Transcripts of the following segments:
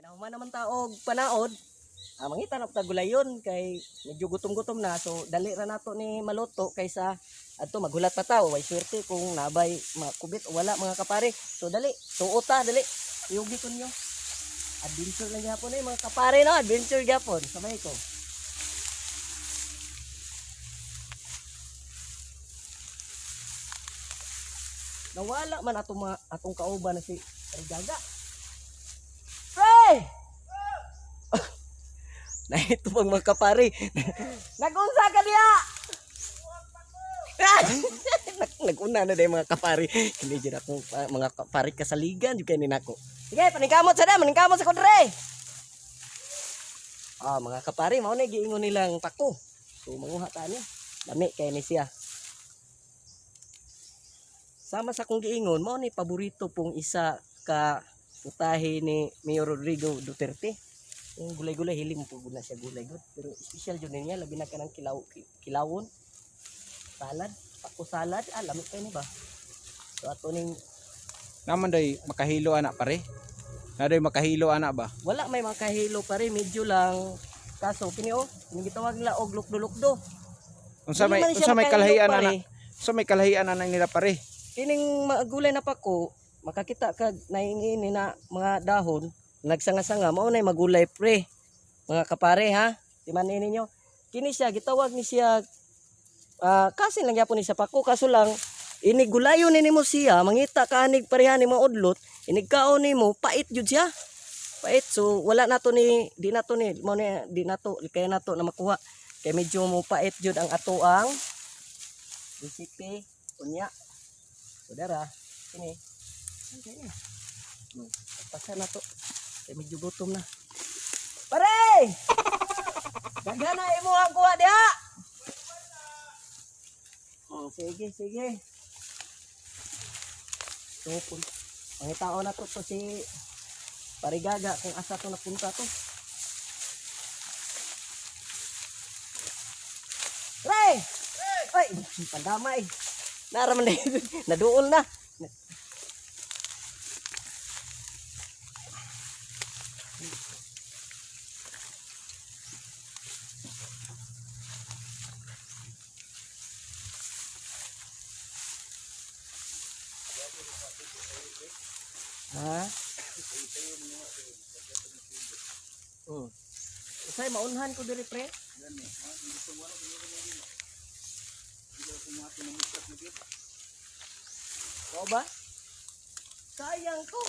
Nahuman naman ta og panaod. Ah, mangita na ta gulayon kay medyo gutom-gutom na, so dali ra nato ni maluto kaysa adto maghulat pa ta. Way swerte kung nabay makubit o wala, mga kapare. So dali, tuo ta, dali. Yugi ko ninyo. Adventure lang gyapon eh, mga kapare, no? Adventure gyapon. Sabay ko. Nawala man atong mga, atong kauban na si Rigaga. Pre! Naito pang mga kapare. Nagunsa ka diya! Naguna na dahil, mga kapare. Hindi dyan akong mga kapare kasaligan. Yung kaya nako. Sige, paningkamot sa da, maningkamot sa kudre. Ah, mga kapare, mao na giingon nilang pako. So manguha ta ni. Lami kay ni siya. Sama sa kong giingon, mao ni paborito pong isa ka putahe ni Mayor Rodrigo Duterte. Yung gulay-gulay, hiling mo po na siya gulay gud. Pero special jud niya, labi na kanang kilaw, kilawon. Salad, pako salad, ah, lami kay ni ba? So ato ning Naman day makahilo ana, pare. Na day makahilo ana ba? Wala may makahilo pa rin, medyo lang. Kaso kini oh, kini gitawag nila og lukdo-lukdo. Unsa Dili may man siya unsa may makahilo, kalahian pare. ana? Unsa may kalahian ana nila, pare? Kining mga gulay na pako, makakita ka naingini na mga dahon, nagsanga-sanga, mao nay magulay, pre. Mga kapare ha, timanin ninyo. Kini siya gitawag ni siya ah, kasin lang gyapon ni siya pako, kaso lang ini gulayon ni nimo siya, mangita ka anig pareha ni mga udlot, inig kaon nimo, pait jud siya. Pait, so wala na to ni di na to ni mo ni di na to kaya na to na makuha kay medyo mo pait jud ang ato ang recipe unya. So dara, kini. Okay na. Pasa na to. Kay medyo gutom na. Pare! Daghan na imo ang kuha diha. Oh, sige, sige. So, pun pangitao na to, to si Parigaga kung asa to napunta to. Pre! Ay, pandamay. Naraman na naduol na. Ha? Usay maunhan ko diri, pre. Oo ba? Sayang ko.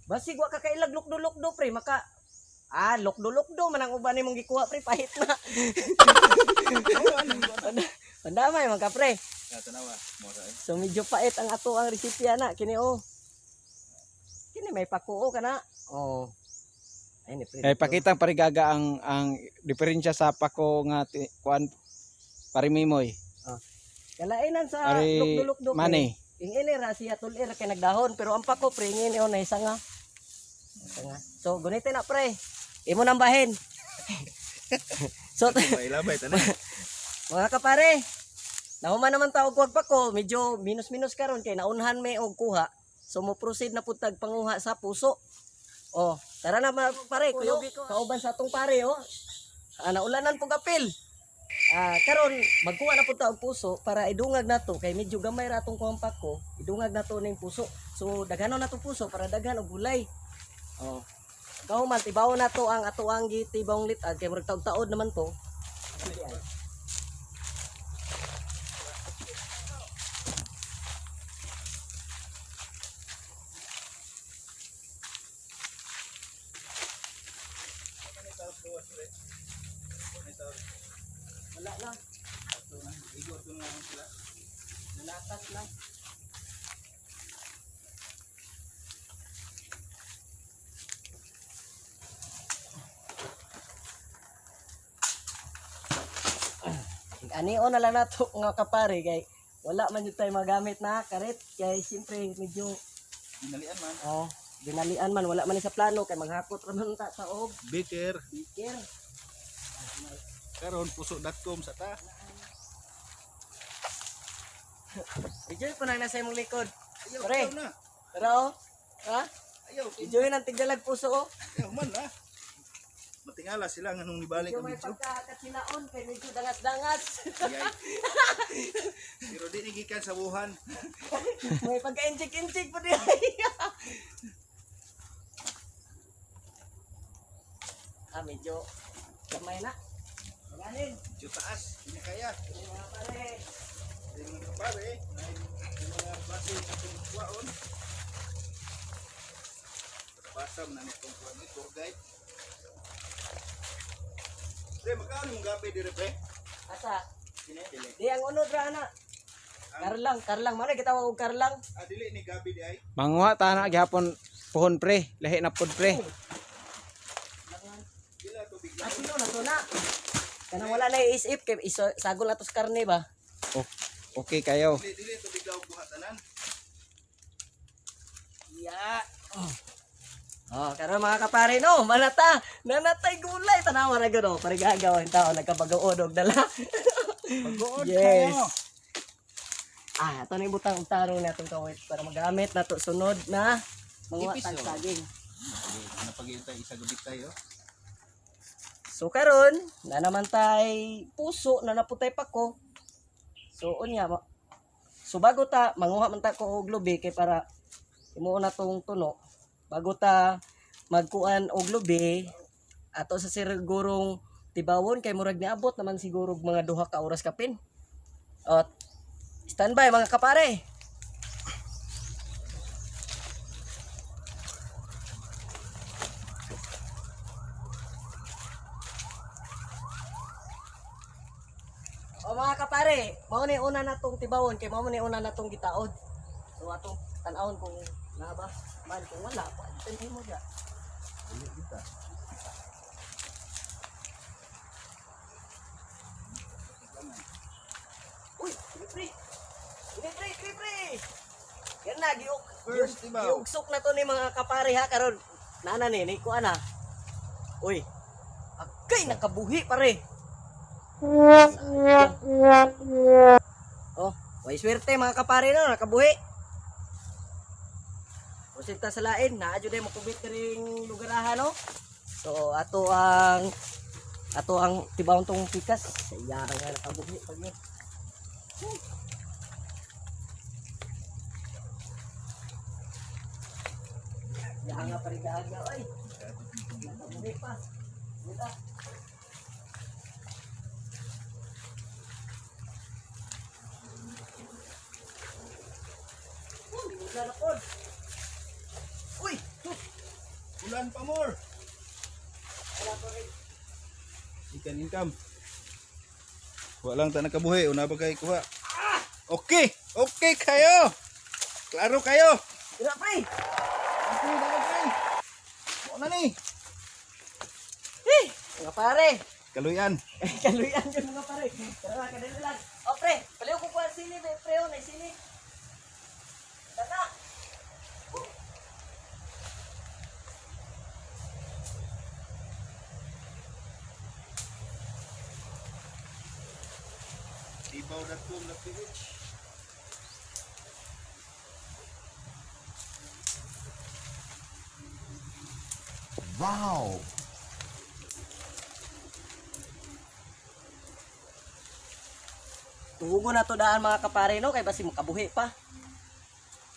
Basig wa ka kailag lukdo-lukdo, pre, maka ah, lukdo-lukdo man ang uban nimong gikuha, pre, pahit na. Pandamay man ka, pre. So medyo pait ang ato ang resipe na kini oh. Kini may pakuo ka na. Oh. Ay ni pre. Eh pakitang parigaga ang diferensya sa pako nga kuan, pare Mimoy. Kalainan sa Pare lukdo-lukdo, pre. Manny. Ing ini ra siya tulir kay nagdahon, pero ang pako, pre, ing ini oh na isa nga. Isa nga. So gunitin na, pre. Imo nang bahin. So Mailabay tanan. mga kapare, nahuman naman ta og kuwag pako, medyo minus-minus karon kay naunhan may og kuha. So mo proceed na pud tag panguha sa puso. Oh, tara na mga pare, kuyugi ko. Kauban sa atong pare oh. Ah, naulanan pug apil. Ah, karon magkuha na pud ta og puso para idungag nato kay medyo gamay ra atong kuhang pako, idungag nato ning puso. So daghanon nato puso para daghan og gulay. Oh. Kahuman tibaw na to ang ato ang gitibawng litag kay murag taod-taod naman to. Wala na. Nalatas na. Anio na lang nato nga kapare kay wala man jud tayo magamit na karet kay siyempre medyo Dinalian man. Oh, dinalian man, wala man ni sa plano kay manghakot ra man ta sa og Baker. biker. Karon puso.com sa ta. Medyo pa nang nasa imong likod. Ayaw, Pre. ayaw na. Tara oh. Ha? Ayaw, Enjoy ng tigdalag puso oh. ayaw man ah. Matingala sila nga nung nibalik Medyo ang may video. pagkakatsinaon kay medyo dangas-dangas. Ayay. Pero di ni gikan sa Wuhan. May pagka-inchik-inchik po diay. Ah, medyo gamay na. Maganin. Medyo taas, hindi kaya. Mga pare. Hindi mga kapare, ay yung mga klase sa itong kuwaon. Basam na nitong kuwan ni tour guide. Pre, magkano mong gabi dire pre? Asa? Dili. Dili. Di ang unod ra ana. Karlang, karlang man gitawag og karlang. Ah, dili ni gabi di ay. Manguha ta na gihapon puhon pre, lahi na pod pre. Dila tubig Ah, sino na to na? Kanang wala na iisip kay iso, sagol na to sa karne ba? Oh, okay kayo. Dili dili tubig law buha tanan. Yeah. Oh. Oh, karon mga kapare no, manata, nanatay gulay tanawa na gano, parigagaw ang tao nagkabagood og dala. Pag-uod Yes. kayo. Ah, ito na yung butang og tarong natong kawit para magamit nato sunod na mga Ipis, oh. tag saging. Napag-iintay isa gabit tayo. So karon, na naman tay puso na naputay pa ko. So unya so bago ta manguha man ta ko og lubi kay para imuon na tong tuno. Bago ta magkuan og lubi ato sa sigurong tibawon kay murag niabot naman siguro og mga 2 ka oras kapin. Ot standby mga kapare. O mga kapare, mao ni una natong tibawon kay mao ni una natong gitaod. So atong tan-awon kung naa ba man, kung wala pa tanhin mo diya. Dili kita. Uy, sige pre. Sige pre, pre pre. Yan na giuk First tibaw. giugsok na to ni mga kapare ha karon. Nana ni ni kuan na. Uy. Agay nakabuhi pare. Sayang. Oh, way swerte mga kapare no, nakabuhi. Pusinta sa lain, naa jud ay makubit ring lugarahan no. So ato ang tibawon tong pikas. Sayang nga nakabuhi pag yun. Sayang nga parigaga oy. Nakabuhi pa. Wala. Uy, wala na pod. Uy, sus. Ulan pa more. Wala pa rin. Ikan income. Kuha lang ta nakabuhi, una ba kay kuha? Okay, okay kayo. Klaro kayo. Dira pre. Okay, dapat pre. Mao na ni. Eh, mga pare. Kaluyan. Kaluyan yun mga pare. Tara, kadali lang. O pre, paliw ko kuha sili, be, pre, oh, na sili. Tara. Ibaw.com.ph. Wow! Tugo na to daan mga kapare no, kay basi makabuhi pa.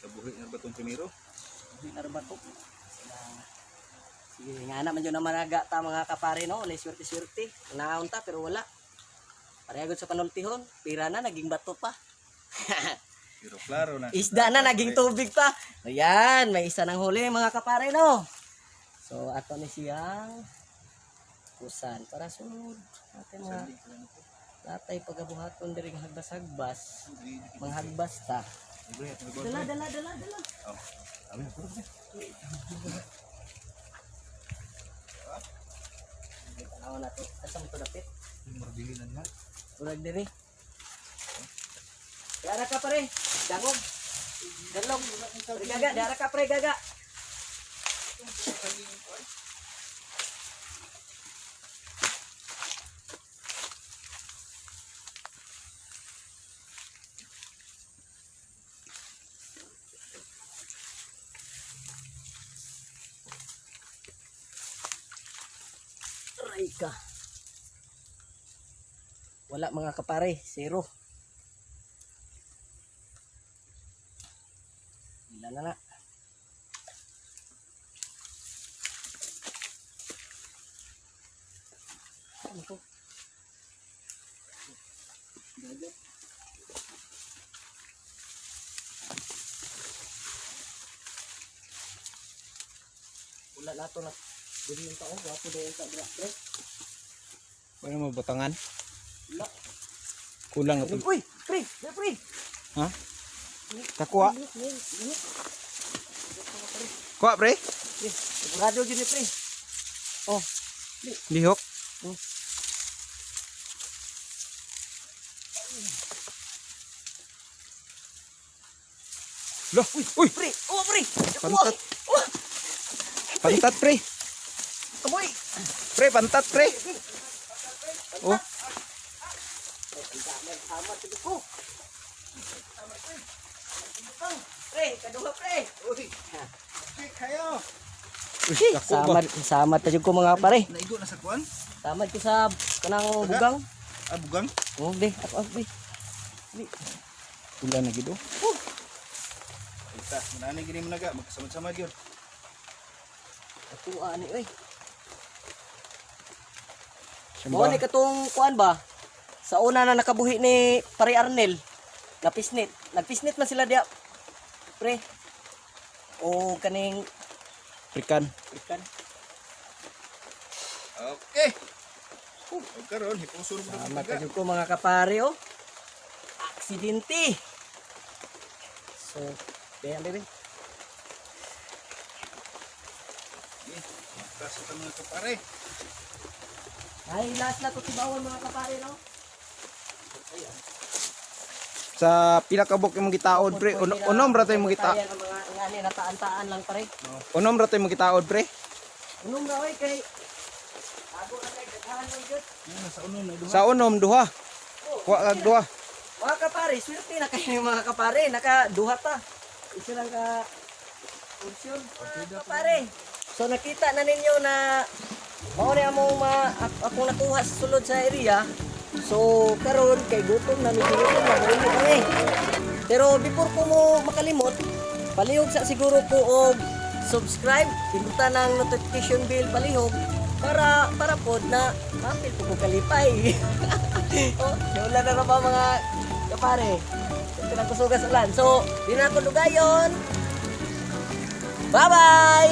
Kabuhi na ba tong primero? Buhi na rin ba to? Sila. Sige, nga naman yun naman aga ta mga kapare no, walay swerte-swerte. Naon ta pero wala. Pareha gud sa panultihon, pira na naging bato pa. Pero klaro na. Isda na naging tubig pa. Ayan, may isa ng huli mga kapare no. So ato ni siyang kusan para sunod natin mga natay pagabuhaton diri nga hagbas-hagbas. Manghagbas ta. Dala dala dala dala. Tanaw na to. Asa mo to dapit? Murdili na diha. Murag diri. Dara ka pare. Dangog. Dalog. Pre gaga, dara ka pre gaga. Ay ka. Wala, mga kapare, zero. Wala na na. Ano to? Wala na to na. Dili yung tao, wapo dayon sa dira, pre. Wala mo butangan. Wala. Kulang na to. Uy, pre, pre, pre. Ha? Kakuha. Kuha, pre. Pre, sigurado yun eh, pre. Oh, Lihok. Oh. Lah, uy, uy, pre, oh, pre. Pantat. Oh, pantat, pre. kamoy. Pre, pantat, pre. Oh, Tama, sige ko. Pre, kaduha, pre. Uy. Okay kayo. Uy, dako ba? Samad, samad ta jud ko, mga pare. Naigo na sa kuan? Samad ko sa kanang bugang. Ah, bugang. Oh, be, ako, ako, be. Wala na gid oh. Ita, manani gini managa, magkasamad-samad yun. Ako ani oy. Siyamba. Mao ni katong kuan ba? Sa una na nakabuhi ni Pare Arnel, napisnit. Nagpisnit man sila diya. Pre. O kaning Prikan. ikan. Okay. O karon, hipuso mo na Tama managa. kayo ko, mga kapare, oh. Aksidente. So, bayan bebe. Kaso ta, mga kapare. Ay, last na to si bawal, mga kapare, no. Sa pila ka buok imong gitaod, pre? Unom ra to imong gita. Ang mga ngani na taan-taan lang, pare. Unom ra to imong gitaod, pre. Unom na oy kay Ako na kay daghan man gyud. Yan, nasa unom na duha. Sa unom duha. Kuha kag duha. Mga kapare, swerte na kayo, mga kapare, naka duha ta. Isa lang ka option. Mga kapare. So nakita na ninyo na mao ni among akong nakuha sa sulod sa area. So karon kay gutom na, medyo gutom na muuli kami. Pero before ko mo makalimot, palihog sa siguro ko og subscribe, pindutan ang notification bell palihog para para pod na mapil ko kalipay. Oh, wala na ba, mga kapare? Pinagkusugas ulan. So, di na ako dugayon. Bye-bye!